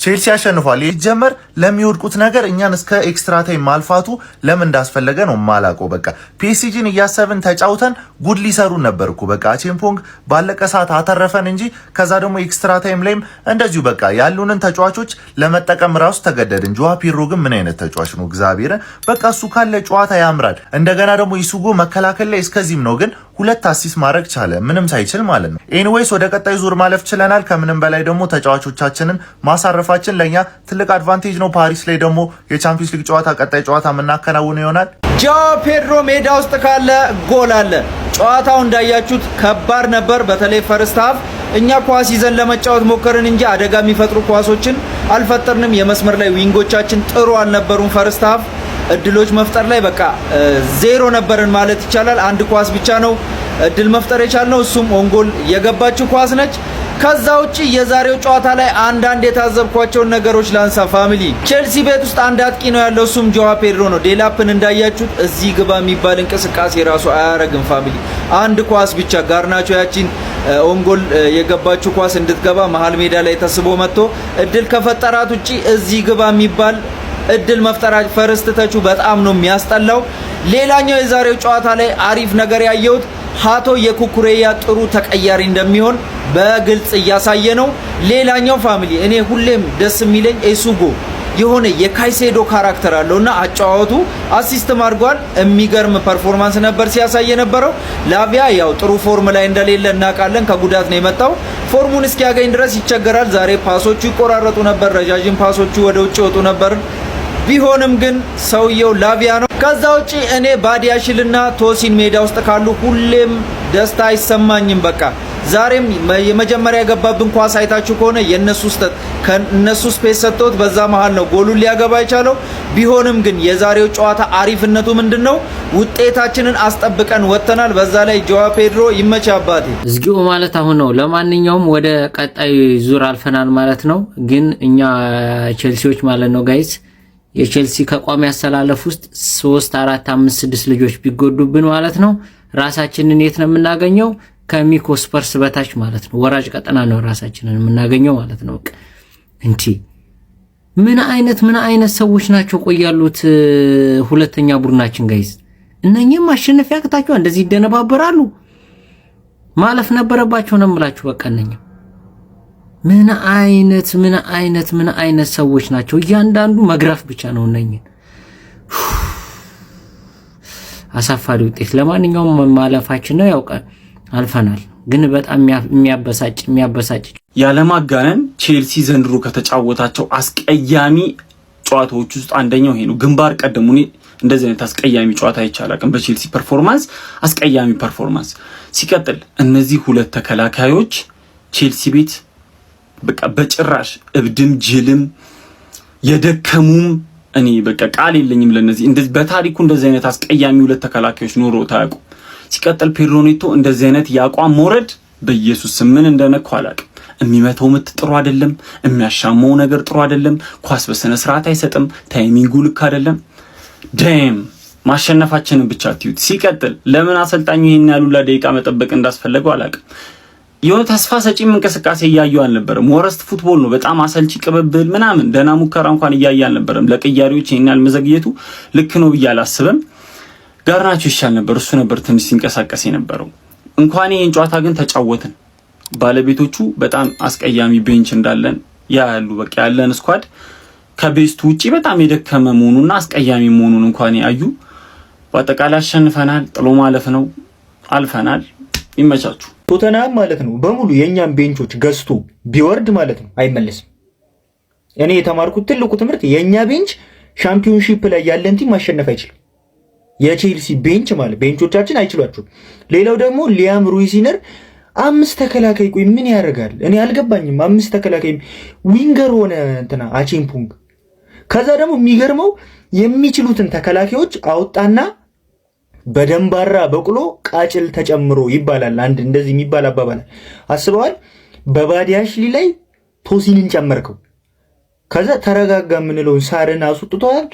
ቼልሲ አሸንፏል። ይጀመር ለሚወድቁት ነገር እኛን እስከ extra time ማልፋቱ ለምን እንዳስፈለገ ነው ማላውቀው። በቃ ፒኤስጂን እያሰብን ተጫውተን ጉድ ሊሰሩን ነበር እኮ። በቃ አቼምፖንግ ባለቀ ሰዓት አተረፈን እንጂ ከዛ ደግሞ extra time ላይም እንደዚሁ በቃ ያሉንን ተጫዋቾች ለመጠቀም ራሱ ተገደድን። ጆዋ ፔድሮ ግን ምን አይነት ተጫዋች ነው? እግዚአብሔርን በቃ እሱ ካለ ጨዋታ ያምራል። እንደገና ደግሞ ኢሱጎ መከላከል ላይ እስከዚህም ነው፣ ግን ሁለት assist ማድረግ ቻለ፣ ምንም ሳይችል ማለት ነው። Anyways ወደ ቀጣዩ ዙር ማለፍ ችለናል። ከምንም በላይ ደግሞ ተጫዋቾቻችንን ማሳረፋችን ለእኛ ትልቅ advantage ነው። ፓሪስ ላይ ደግሞ የቻምፒየንስ ሊግ ጨዋታ ቀጣይ ጨዋታ የምናከናውነው ይሆናል። ጆዋ ፔድሮ ሜዳ ውስጥ ካለ ጎል አለ። ጨዋታው እንዳያችሁት ከባድ ነበር። በተለይ first half እኛ ኳስ ይዘን ለመጫወት ሞከርን እንጂ አደጋ የሚፈጥሩ ኳሶችን አልፈጠርንም። የመስመር ላይ wing ኦቻችን ጥሩ አልነበሩም። First half እድሎች መፍጠር ላይ በቃ ዜሮ ነበርን ማለት ይቻላል። አንድ ኳስ ብቻ ነው እድል መፍጠር የቻልነው፣ እሱም own goal የገባችው ኳስ ነች። ከዛ ውጪ የዛሬው ጨዋታ ላይ አንዳንድ የታዘብኳቸውን ነገሮች ላንሳ family። ቼልሲ ቤት ውስጥ አንድ አጥቂ ነው ያለው፣ እሱም ጆዋ ፔድሮ ነው። ዴላፕን እንዳያችሁት እዚህ ግባ የሚባል እንቅስቃሴ ራሱ አያረግም family። አንድ ኳስ ብቻ ጋርናቾ ያቺን own goal የገባችው ኳስ እንድትገባ መሀል ሜዳ ላይ ተስቦ መጥቶ እድል ከፈጠራት ውጪ እዚህ ግባ የሚባል እድል መፍጠራ first touch ኡ በጣም ነው የሚያስጠላው። ሌላኛው የዛሬው ጨዋታ ላይ አሪፍ ነገር ያየሁት ሀቶ የኩኩሬያ ጥሩ ተቀያሪ እንደሚሆን በግልጽ እያሳየ ነው። ሌላኛው family እኔ ሁሌም ደስ የሚለኝ ኤሱጎ የሆነ የካይሴዶ character አለው እና አጨዋወቱ assist ም አድርጓል። የሚገርም performance ነበር ሲያሳይ የነበረው። ላቪያ ያው ጥሩ form ላይ እንደሌለ እናውቃለን። ከጉዳት ነው የመጣው። Form ኡን እስኪያገኝ ድረስ ይቸገራል። ዛሬ pass ኦቹ ይቆራረጡ ነበር፣ ረዣዥም pass ኦቹ ወደ ውጭ ይወጡ ነበር። ቢሆንም ግን ሰውየው ላቪያ ነው። ከዛ ውጪ እኔ ባዲያሽልና ቶሲን ሜዳ ውስጥ ካሉ ሁሌም ደስታ አይሰማኝም። በቃ ዛሬም የመጀመሪያ የገባብን ኳስ አይታችሁ ከሆነ የነሱ ስህተት ከነሱ space ሰጥቶት በዛ መሃል ነው ጎሉን ሊያገባ የቻለው። ቢሆንም ግን የዛሬው ጨዋታ አሪፍነቱ ምንድነው? ውጤታችንን አስጠብቀን ወጥተናል። በዛ ላይ ጆዋ ፔድሮ ይመች አባቴ። እግዚኦ ማለት አሁን ነው። ለማንኛውም ወደ ቀጣይ ዙር አልፈናል ማለት ነው። ግን እኛ ቼልሲዎች ማለት ነው guys፣ የቼልሲ ከቋሚ አሰላለፍ ውስጥ 3፣ 4፣ 5፣ 6 ልጆች ቢጎዱብን ማለት ነው ራሳችንን የት ነው የምናገኘው? ከሚኮ ስፐርስ በታች ማለት ነው። ወራጅ ቀጠና ነው ራሳችንን የምናገኘው ማለት ነው። እንዲ ምን አይነት ሰዎች ናቸው ቆይ ያሉት ሁለተኛ ቡድናችን guys? እነኚህም ማሸነፍ ያቅታቸው እንደዚህ ይደነባበራሉ። ማለፍ ነበረባቸው ነው የምላችሁ። በቃ እነኚህ ምን አይነት ሰዎች ናቸው? እያንዳንዱ መግረፍ ብቻ ነው እነኝን። አሳፋሪ ውጤት። ለማንኛውም ማለፋችን ነው ያው አልፈናል። ግን በጣም የሚያበሳጭ ያለማጋነን ቼልሲ ዘንድሮ ከተጫወታቸው አስቀያሚ ጨዋታዎች ውስጥ አንደኛው ይሄ ነው። ግንባር ቀደሙ። እኔ እንደዚህ አይነት አስቀያሚ ጨዋታ አይቼ አላውቅም። በቼልሲ performance አስቀያሚ performance። ሲቀጥል እነዚህ ሁለት ተከላካዮች ቼልሲ ቤት በቃ በጭራሽ እብድም ጅልም የደከሙም እኔ በቃ ቃል የለኝም ለነዚህ። እንደዚህ በታሪኩ እንደዚህ አይነት አስቀያሚ ሁለት ተከላካዮች ኖሮ ታያውቁ። ሲቀጥል ፔድሮ ኔቶ እንደዚህ አይነት የአቋም መውረድ በኢየሱስ ምን እንደነካው አላውቅም። የሚመታው ምት ጥሩ አይደለም። የሚያሻማው ነገር ጥሩ አይደለም። ኳስ በስነ ስርዓት አይሰጥም። Timing ኡ ልክ አይደለም። Damn፣ ማሸነፋችንን ብቻ ትዩት። ሲቀጥል ለምን አሰልጣኙ ይሄን ያሉላ ደቂቃ መጠበቅ እንዳስፈለገው አላውቅም። የሆነ ተስፋ ሰጪም እንቅስቃሴ እያዩ አልነበረም። Worst football ነው። በጣም አሰልቺ ቅብብል ምናምን፣ ደህና ሙከራ እንኳን እያየ አልነበረም። ለቅያሪዎች ይሄን ያህል መዘግየቱ ልክ ነው ብዬ አላስብም። ጋርናቾ ይሻል ነበር። እሱ ነበር ትንሽ ሲንቀሳቀስ የነበረው። እንኳን ይሄን ጨዋታ ግን ተጫወትን። ባለቤቶቹ በጣም አስቀያሚ bench እንዳለን ያያሉ። በቃ ያለን squad ከ best ኡ ውጪ በጣም የደከመ መሆኑና አስቀያሚ መሆኑን እንኳን ያዩ። በአጠቃላይ አሸንፈናል። ጥሎ ማለፍ ነው፣ አልፈናል። ይመቻችሁ። ቶተንሃም ማለት ነው በሙሉ የእኛን bench ኦች ገዝቶ ቢወርድ ማለት ነው አይመለስም። እኔ የተማርኩት ትልቁ ትምህርት የእኛ bench ሻምፒዮንሺፕ ላይ ያለን team ማሸነፍ አይችልም። የቼልሲ bench ማለት bench ኦቻችን አይችሏቸውም። ሌላው ደግሞ ሊያም ሩሲነር አምስት ተከላካይ ቆይ ምን ያደርጋል? እኔ አልገባኝም። አምስት ተከላካይ winger ሆነ እንትና አቼምፖንግ። ከዛ ደግሞ የሚገርመው የሚችሉትን ተከላካዮች አውጣና በደንባራ በቅሎ ቃጭል ተጨምሮ ይባላል። አንድ እንደዚህ የሚባል አባባል አስበዋል። በባዲያሽሊ ላይ ቶሲንን ጨመርከው። ከዛ ተረጋጋ የምንለውን ሳርን አስወጥቶታል፣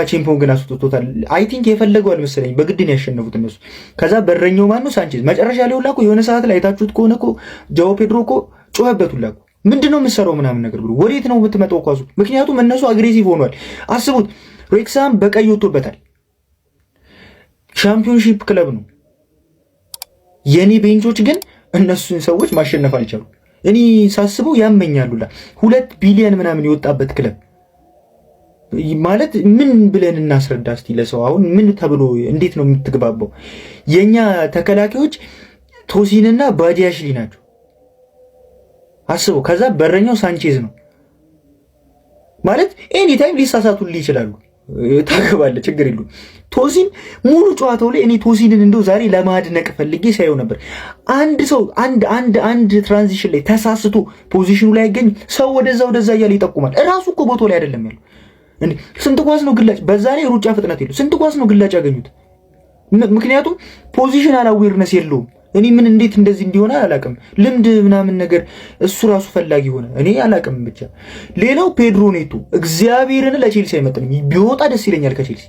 አቼምፖንግን አስወጥቶታል። I think የፈለገው አልመሰለኝ፣ በግድ ነው ያሸነፉት እነሱ። ከዛ በረኛው ማነው? ሳንቼዝ። መጨረሻ ላይ ሁላ እኮ የሆነ ሰዓት ላይ አይታችሁት ከሆነ እኮ ጃኦ ፔድሮ እኮ ጮኸበት ሁላ እኮ። ምንድን ነው የምትሰራው ምናምን ነገር ብሎ ወዴት ነው የምትመጣው ኳሱ? ምክንያቱም እነሱ aggressive ሆኗል። አስቡት፣ ሬክሳም በቀይ ወጥቶበታል። Championship ክለብ ነው። የኔ bench ኦች ግን እነሱን ሰዎች ማሸነፍ አልቻሉ። እኔ ሳስበው ያመኛሉላ 2 ቢሊዮን ምናምን የወጣበት ክለብ ማለት ምን ብለን እናስረዳ እስቲ ለሰው? አሁን ምን ተብሎ እንዴት ነው የምትግባባው? የኛ ተከላካዮች ቶሲንና ባዲያሽሊ ናቸው። አስበው። ከዛ በረኛው ሳንቼዝ ነው ማለት anytime ሊሳሳቱልህ ይችላሉ። ታገባለህ፣ ችግር የለውም። ቶሲን ሙሉ ጨዋታው ላይ እኔ ቶሲንን እንደው ዛሬ ለማድነቅ ፈልጌ ሳየው ነበር። አንድ ሰው አንድ አንድ አንድ transition ላይ ተሳስቶ position ኑ ላይ አይገኝም። ሰው ወደዛ ወደዛ እያለ ይጠቁማል። እራሱ እኮ ቦታው ላይ አይደለም ያለው። ስንት ኳስ ነው ግላጭ፣ በዛ ላይ ሩጫ ፍጥነት የለው። ስንት ኳስ ነው ግላጭ ያገኙት? ምክንያቱም positional awareness የለውም። እኔ ምን እንዴት እንደዚህ እንዲሆነ አላውቅም። ልምድ ምናምን ነገር እሱ ራሱ ፈላጊ ሆነ፣ እኔ አላውቅም። ብቻ ሌላው ፔድሮ ኔቶ እግዚአብሔርን ለቼልሲ አይመጥንም። ቢወጣ ደስ ይለኛል ከቼልሲ።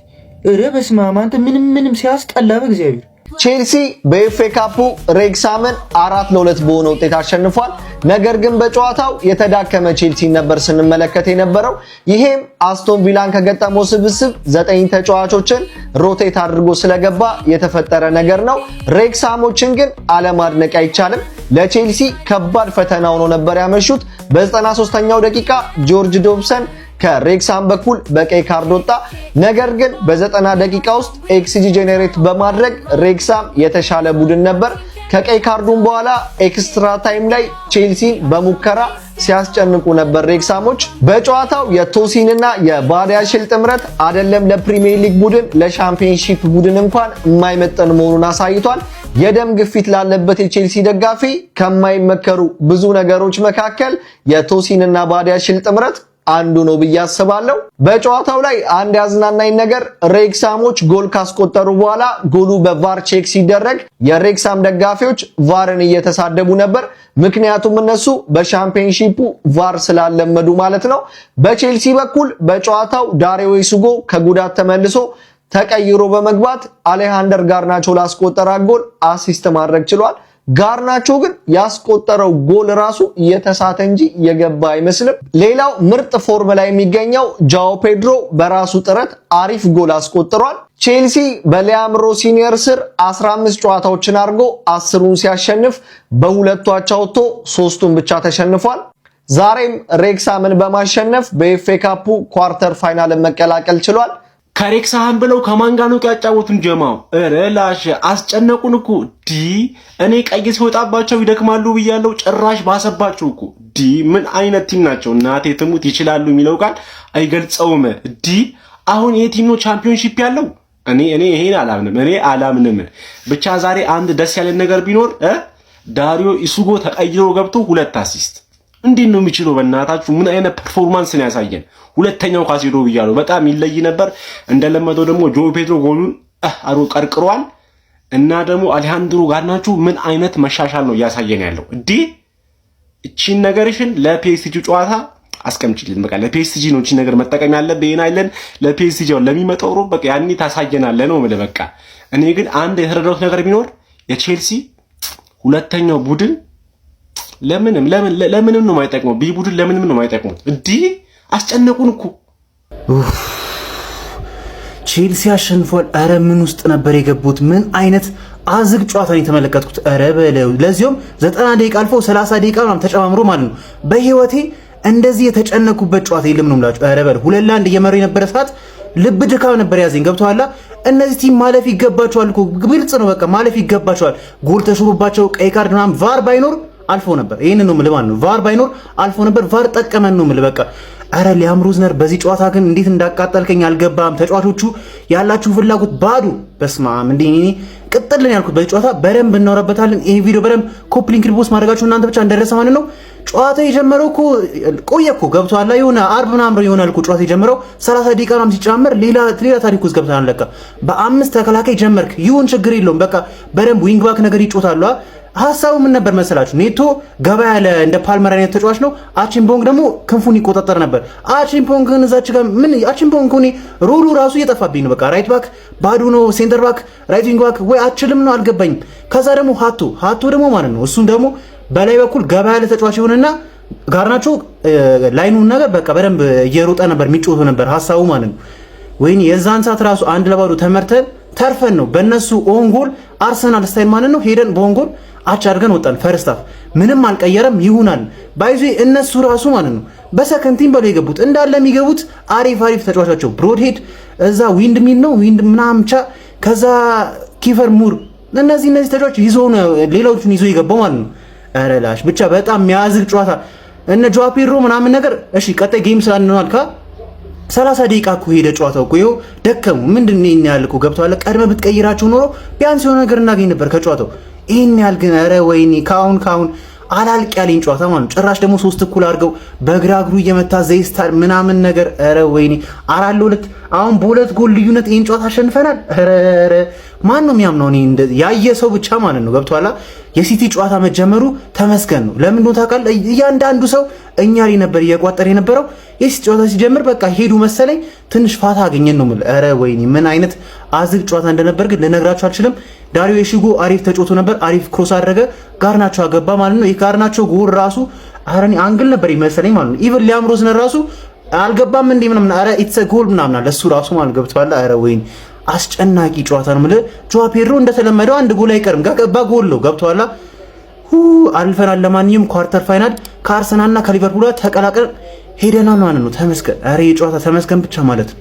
ኧረ በስመ አብ አንተ፣ ምንም ምንም ሲያስጠላ በእግዚአብሔር። ቼልሲ በኤፍኤ ካፑ ሬክሳምን 4-2 በሆነ ውጤት አሸንፏል። ነገር ግን በጨዋታው የተዳከመ ቼልሲ ነበር ስንመለከት የነበረው። ይሄም አስቶን ቪላን ከገጠመው ስብስብ ዘጠኝ ተጫዋቾችን rotate አድርጎ ስለገባ የተፈጠረ ነገር ነው። ሬክሳሞችን ግን አለማድነቅ አይቻልም። ለቼልሲ ከባድ ፈተና ሆኖ ነበር ያመሹት። በ93ኛው ደቂቃ ጆርጅ ዶብሰን ከሬክሳም በኩል በቀይ ካርድ ወጣ። ነገር ግን በ90 ደቂቃ ውስጥ xG generate በማድረግ ሬክሳም የተሻለ ቡድን ነበር። ከቀይ ካርዱን በኋላ extra time ላይ ቼልሲን በሙከራ ሲያስጨንቁ ነበር ሬክሳሞች። በጨዋታው የቶሲንና የባዲያሽል ጥምረት አይደለም ለፕሪሚየር ሊግ ቡድን ለሻምፒዮንሺፕ ቡድን እንኳን የማይመጠን መሆኑን አሳይቷል። የደም ግፊት ላለበት የቼልሲ ደጋፊ ከማይመከሩ ብዙ ነገሮች መካከል የቶሲንና ባዲያሽል ጥምረት አንዱ ነው ብዬ አስባለሁ። በጨዋታው ላይ አንድ ያዝናናኝ ነገር ሬክሳሞች ጎል ካስቆጠሩ በኋላ ጎሉ በ VAR check ሲደረግ የሬክሳም ደጋፊዎች VAR ን እየተሳደቡ ነበር። ምክንያቱም እነሱ በሻምፒዮንሺፑ VAR ስላለመዱ ማለት ነው። በቼልሲ በኩል በጨዋታው ዳሪዮ ኢሱጎ ከጉዳት ተመልሶ ተቀይሮ በመግባት አሌሃንደር ጋርናቾ ላስቆጠራት ጎል assist ማድረግ ችሏል። ጋርናቾ ግን ያስቆጠረው ጎል ራሱ የተሳተ እንጂ የገባ አይመስልም። ሌላው ምርጥ form ላይ የሚገኘው ጃኦ ፔድሮ በራሱ ጥረት አሪፍ ጎል አስቆጥሯል። ቼልሲ በሊያም ሮሲኒየር ስር 15 ጨዋታዎችን አድርጎ 10ሩን ሲያሸንፍ በሁለቱ አቻ ወጥቶ ሶስቱን ብቻ ተሸንፏል። ዛሬም ሬክሳምን በማሸነፍ በኤፍኤ ካፑ quarter final ን መቀላቀል ችሏል። ከሬክሳህን ብለው ከማን ጋር ነው ያጫወቱን? ጀማው ኧረ ላሽ አስጨነቁን እኮ ዲ። እኔ ቀይ ሲወጣባቸው ይደክማሉ ብያለሁ። ጭራሽ ባሰባቸው እኮ ዲ። ምን አይነት team ናቸው? እናቴ ትሙት ይችላሉ የሚለው ቃል አይገልጸውም። ዲ አሁን ይሄ team ነው championship ያለው? እኔ ይሄን አላምንም። እኔ አላምንም። ብቻ ዛሬ አንድ ደስ ያለን ነገር ቢኖር ዳሪዮ ኢሱጎ ተቀይሮ ገብቶ ሁለት assist እንዴት ነው የሚችለው? በእናታችሁ ምን አይነት performance ነው ያሳየን? ሁለተኛው ካሴዶ ብያለሁ፣ በጣም ይለይ ነበር። እንደለመደው ደግሞ ጆ ፔድሮ ጎሉን አሮ ቀርቅሯል። እና ደግሞ አሌሃንድሮ ጋርናቾ ምን አይነት መሻሻል ነው እያሳየን ያለው? እንዴ እቺን ነገርሽን ለፒኤስጂ ጨዋታ አስቀምጪልን። በቃ ለፒኤስጂ ነው እቺን ነገር መጠቀም ያለብህ። ይሄን አይለን ለፒኤስጂ ለሚመጣው ሮብ በቃ ያኔ ታሳየናለህ ነው የምልህ። በቃ እኔ ግን አንድ የተረዳሁት ነገር ቢኖር የቼልሲ ሁለተኛው ቡድን ለምንም ለምን ለምንም ነው የማይጠቅመው። B ቡድን ለምንም ነው የማይጠቅመው። እንዲህ አስጨነቁን እኮ። ቼልሲ አሸንፏል። ኧረ ምን ውስጥ ነበር የገቡት? ምን አይነት አዝግ ጨዋታ ነው የተመለከትኩት። ኧረ በለው። ለዚሁም 90 ደቂቃ አልፎ 30 ደቂቃ ምናምን ተጨማምሮ ማለት ነው። በህይወቴ እንደዚህ የተጨነኩበት ጨዋታ የለም ነው የምላችሁ። ኧረ በለው፣ 2-1 እየመሩ የነበረ ሰዓት ልብ ድካም ነበር ያዘኝ። ገብቶሃል? እነዚህ team ማለፍ ይገባቸዋል እኮ፣ ግልጽ ነው። በቃ ማለፍ ይገባቸዋል። ጎል ተሽሮባቸው ቀይ ካርድ ምናምን VAR ባይኖር አልፎ ነበር። ይሄንን ነው የምልህ ማለት ነው። VAR ባይኖር አልፎ ነበር። VAR ጠቀመን ነው የምልህ በቃ። አረ ሊያም ሮዝነር በዚህ ጨዋታ ግን እንዴት እንዳቃጠልከኝ አልገባም። ተጫዋቾቹ ያላችሁ ፍላጎት ባዶ። በስማም እንዴ እኔ ቅጥልን ያልኩት በዚህ ጨዋታ በደንብ እናወራበታለን። ይሄ ቪዲዮ በደንብ copy link post ማድረጋችሁ እናንተ ብቻ እንደረሰ ማለት ነው። ጨዋታ የጀመረው እኮ ቆየ እኮ፣ ገብቶሃል? የሆነ አርብ ምናምን ይሆናል እኮ ጨዋታ የጀመረው፣ 30 ደቂቃ ምናምን ሲጨምር ሌላ ሌላ ታሪክ ውስጥ ገብተናል። ለካ በአምስት ተከላካይ ጀመርክ፣ ይሁን ችግር የለውም። በቃ በደንብ wing back ነገር ይጮታሉ። ሀሳቡ ምን ነበር መሰላችሁ? ኔቶ ገባ ያለ እንደ ፓልመር አይነት ተጫዋች ነው። አቺምፖንግ ደግሞ ክንፉን ይቆጣጠር ነበር። አቺምፖንግ ግን እዛች ጋር ምን አቺምፖንግ እኔ role ኡ ራሱ እየጠፋብኝ ነው። በቃ right back ባዶ ነው፣ center back፣ right wing back ወይ አችልም ነው፣ አልገባኝም። ከዛ ደግሞ ሀቶ ሀቶ ደግሞ ማለት ነው እሱም ደግሞ በላይ በኩል ገባ ያለ ተጫዋች ይሆንና ጋርናቾ line ኡን ነገር በቃ በደንብ እየሮጠ ነበር የሚጮቱ ነበር ሀሳቡ ማለት ነው። ወይኔ የዛን ሰዓት ራሱ 1-0 ተመርተን ተርፈን ነው በእነሱ own goal አርሰናል style ማለት ነው ሄደን በ own goal አቻ አድርገን ወጣን። First half ምንም አልቀየረም ይሁናል by the way እነሱ ራሱ ማለት ነው በ second team በለው የገቡት እንዳለ የሚገቡት አሪፍ አሪፍ ተጫዋቻቸው ብሮድሄድ እዛ ዊንድ ሚል ነው ዊንድ ምናምን ብቻ ከዛ ኪፈር ሙር እነዚህ ተጫዋች ይዞ ነው ሌሎቹን ይዞ የገባው ማለት ነው። ኧረ ላሽ ብቻ በጣም የሚያዝግ ጨዋታ እነ ጆዋ ፔድሮ ምናምን ነገር። እሺ ቀጣይ game ስላለ አልካ 30 ደቂቃ እኮ ሄደ ጨዋታው እኮ ይኸው ደከሙ። ምንድን ነው ይሄን ያህል እኮ ገብቶሃል። ቀድመህ ብትቀይራቸው ኖሮ ቢያንስ የሆነ ነገር እናገኝ ነበር ከጨዋታው። ይሄን ያህል ግን ኧረ ወይኔ ካሁን ካሁን አላልቅ ያለኝ ጨዋታ ማለት ነው። ጭራሽ ደግሞ 3 እኩል አድርገው በግራ እግሩ እየመታ ዘይስታር ምናምን ነገር ኧረ ወይኔ 4-2። አሁን በሁለት ጎል ልዩነት ይሄን ጨዋታ አሸንፈናል። ኧረ ኧረ ማን ነው የሚያምነው? እኔ ያየ ሰው ብቻ ማለት ነው ገብቶሃል። የሲቲ ጨዋታ መጀመሩ ተመስገን ነው። ለምን እንደሆነ ታውቃለህ? እያንዳንዱ ሰው እኛ ላይ ነበር እየቋጠረ የነበረው። የሲቲ ጨዋታ ሲጀምር በቃ ሄዱ መሰለኝ ትንሽ ፋታ አገኘን ነው የምልህ። ኧረ ወይኔ ምን አይነት አዝግ ጨዋታ እንደነበር ግን ልነግራችሁ አልችልም። ዳሪዮ ኤሺጎ አሪፍ ተጫውቶ ነበር። አሪፍ cross አደረገ። ጋርናቾ አገባ ማለት ነው። የጋርናቾ ጎል ራሱ ኧረ እኔ angle ነበር ይመሰለኝ ማለት ነው። Even ሊያም ሮዝነር ራሱ አልገባም እንዴ ምናምን፣ ኧረ it's goal ምናምን አለ እሱ ራሱ ማለት ገብቶሃል። ኧረ ወይኔ አስጨናቂ ጨዋታ ነው የምልህ። ጆዋ ፔድሮ እንደተለመደው አንድ ጎል አይቀርም ከገባ ጎል ነው ገብቶሃል። ሁ አልፈናል። ለማንኛውም quarter final ከአርሰናልና ከሊቨርፑል ጋር ተቀላቅለን ሄደናል ማለት ነው። ተመስገን። ኧረ የጨዋታ ተመስገን ብቻ ማለት ነው።